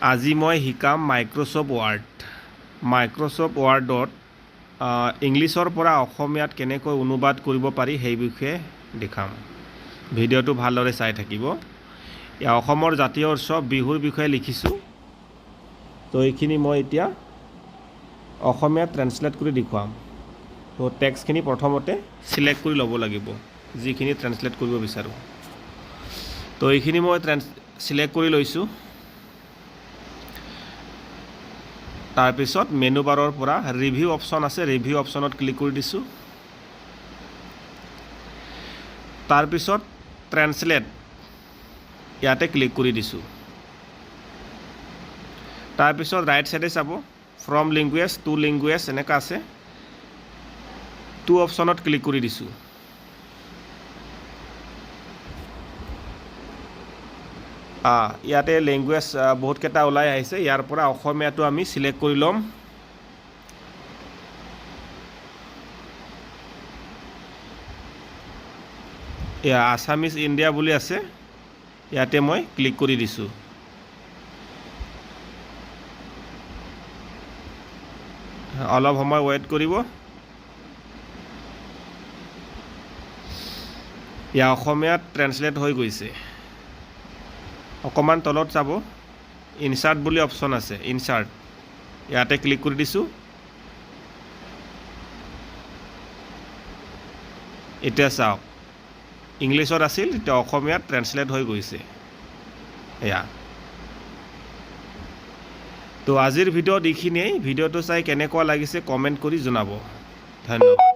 আজি মই শিকাম মাইক্ৰ'ছফ্ট ৱাৰ্ড। মাইক্ৰ'ছফ্ট ৱাৰ্ডত ইংলিছৰ পৰা অসমীয়াত কেনেকৈ অনুবাদ কৰিব পাৰি, সেই বিষয়ে দেখাম। ভিডিঅ'টো ভালদৰে চাই থাকিব। এয়া অসমৰ জাতীয় উৎসৱ বিহুৰ বিষয়ে লিখিছোঁ। তো এইখিনি মই এতিয়া অসমীয়াত ট্ৰেন্সলেট কৰি দেখুৱাম। তো টেক্সটখিনি প্ৰথমতে চিলেক্ট কৰি ল'ব লাগিব, যিখিনি ট্ৰেন্সলেট কৰিব বিচাৰোঁ। তো এইখিনি মই চিলেক্ট কৰি লৈছোঁ। তাৰপিছত মেনু বাৰৰ পৰা ৰিভিউ অপশ্যন আছে, ৰিভিউ অপশ্যনত ক্লিক কৰি দিছোঁ। তাৰপিছত ট্ৰেন্সলেট, ইয়াতে ক্লিক কৰি দিছোঁ। তাৰপিছত ৰাইট ছাইডে চাব, ফ্ৰম লেংগুৱেজ, টু লেংগুৱেজ এনেকুৱা আছে। টু অপশ্যনত ক্লিক কৰি দিছোঁ। ইয়াতে লেংগুৱেজ বহুতকেইটা ওলাই আহিছে। ইয়াৰ পৰা অসমীয়াটো আমি চিলেক্ট কৰি ল'ম। এয়া আছামিজ ইণ্ডিয়া বুলি আছে, ইয়াতে মই ক্লিক কৰি দিছোঁ। অলপ সময় ৱেইট কৰিব। এয়া অসমীয়াত ট্ৰেন্সলেট হৈ গৈছে। অকণমান তলত চাব, ইনচাৰ্ট বুলি অপশ্যন আছে, ইনচাৰ্ট, ইয়াতে ক্লিক কৰি দিছোঁ। এতিয়া চাওক, ইংলিছত আছিল, এতিয়া অসমীয়াত ট্ৰেন্সলেট হৈ গৈছে এয়া। তো আজিৰ ভিডিঅ'ত এইখিনিয়েই। ভিডিঅ'টো চাই কেনেকুৱা লাগিছে, কমেণ্ট কৰি জনাব। ধন্যবাদ।